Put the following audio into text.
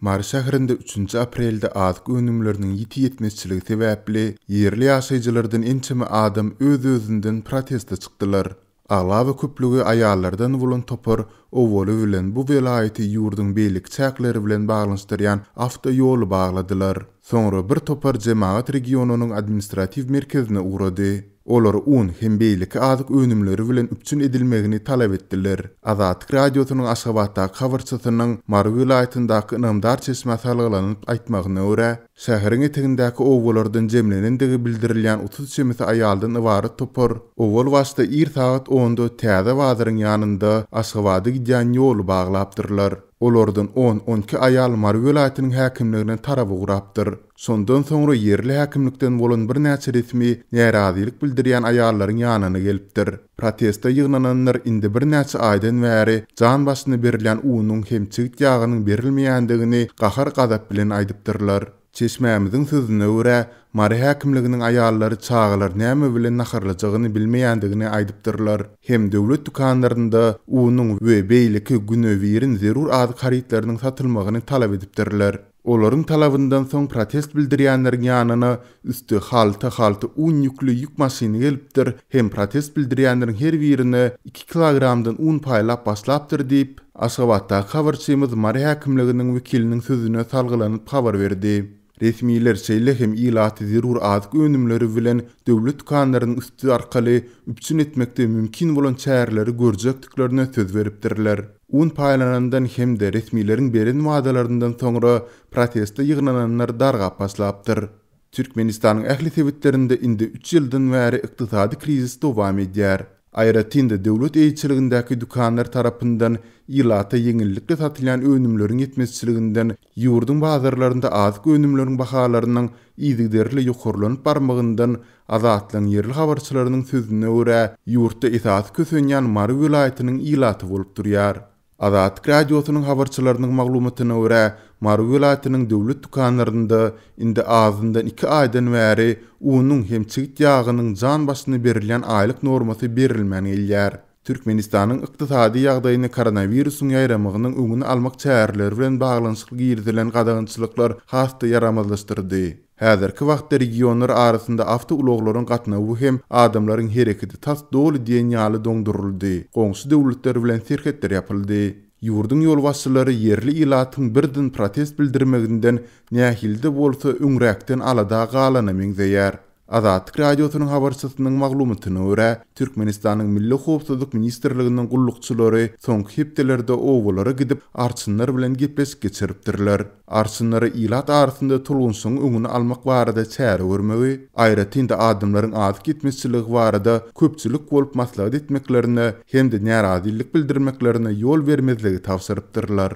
Mary şäherinde üçünji aprelde azyk önümleriniň ýiti ýetmezçiligi sebäpli, ýerli ýaşaýjylardan ençeme adam öz-özünden proteste çykdylar. Aglaba köplügi aýallardan bolan topar owaly bilen bu welaýaty ýurduň beýleki çäkleri bilen baglanyşdyrýan awtoýoly bagladylar. Soňra bir topar jemagat regionynyň administratiw merkezine ugrady. Olar un hem beýleki azyk önümleri bilen üpjün edilmegini talap etdiler. Azatlyk Radiosynyň Aşgabatdaky habarçysynyň Mary welaýatyndaky ynamdar çeşmä salgylanyp aýtmagyna görä, şäheriň etegindäki obalardan jemlenendigi bildirilýän 30 çemesi aýaldan ybarat topar owal başda ir sagat onda Täze bazaryň ýanynda Aşgabada gidýän ýoly baglapdyrlar. Olardan on-on iki aýal Mary welaýatynyň häkimligine tarap ugrapdyr. Şondan soňra ýerli häkimlikden bolan birnäçe resmi närazylyk bildirýän aýallaryň ýanyna gelipdir. Proteste ýygnananlar indi birnäçe aýdan bäri jan başyna berilýän unuň hem çigit ýagynyň berilmeýändigini gahar-gazap bilen aýdypdyrlar. Çeşmämiziň sözüne görä, Mary häkimliginiň aýallary çagalar näme bilen naharlajagyny bilmeýändigini aýdypdyrlar hem döwlet dükanlarynda unuň we beýleki günebirin zerur azyk harytlarynyň satylmagyny talap edipdirler. Olaryň talabyndan soň protest bildirýänleriň ýanyna üsti halta-halta un ýükli ýük maşyny gelipdir hem protest bildirýänleriň her birine iki kilogramdan un paýlap başlapdyr diýip, Aşgabatdaky habarçymyz Mary häkimliginiň wekiliniň sözüne salgylanyp habar berdi. Resmiler şeýle hem ilaty zerur azyk önümleri bilen döwlet dükanlarynyň üsti arkaly üpjün etmekde mümkin bolan çäreleri görjekdiklerine söz beripdirler. Un paýlanandan hem-de resmileriň beren wadalaryndan soňra proteste ýygnananlar dargap başlapdyr. Türkmenistanyň ähli sebitlerinde indi üç ýyldan bäri ykdysady krizis dowam edýär. Aýratyn-da döwlet eýeçiligindäki dükanlar tarapyndan ilata ýeňillikli satylýan önümleriň ýetmezçiliginden ýurduň bazarlarynda azyk önümleriň bahalarynyň yzygiderli ýokarlanyp barmagyndan Azatlygyň ýerli habarçylarynyň sözüne görä, ýurtda esasy kösenýän Mary welaýatynyň ilaty bolup durýar. Azatlyk Radiosynyň habarçylarynyň maglumatyna görä, Mary welaýatynyň döwlet dükanlarynda indi azyndan iki aýdan bäri unuň hem çigit ýagynyň jan başyna berilýän aýlyk normasy berilmän gelýär. Türkmenistanyň ykdysady ýagdaýyny koronawirusyň ýaýramagynyň öňüni almak çäreleri bilen baglanyşykly girizilen gadagançylyklar has-da ýaramazlaşdyrdy. Häzirki wagtda regionlar arasynda awtoulaglaryň gatnawy hem adamlaryň hereketi tas doly diýen ýaly doňduryldy, goňşy döwletler bilen serhetler ýapyldy. Ýurduň ýolbaşçylary ýerli ilatyň birden protest bildirmeginden nähili-de bolsa öňräkden alada galana meňzeýär. Azatlyk Radiosynyň habarçysynyň maglumatyna görä, Türkmenistanyň Milli howpsuzlyk ministrliginiň gullukçylary soňky hepdelerde obalara gidip, arçynlar bilen gepleşik geçiripdirler. Arçynlara ilat arasynda tolgunşygyň öňüni almak barada çäre görmegi, aýratyn-da adamlaryň azyk ýetmezçiligi barada köpçülik bolup maslahat etmeklerine hem-de närazylyk bildirmeklerine ýol bermezligi tabşyrypdyrlar.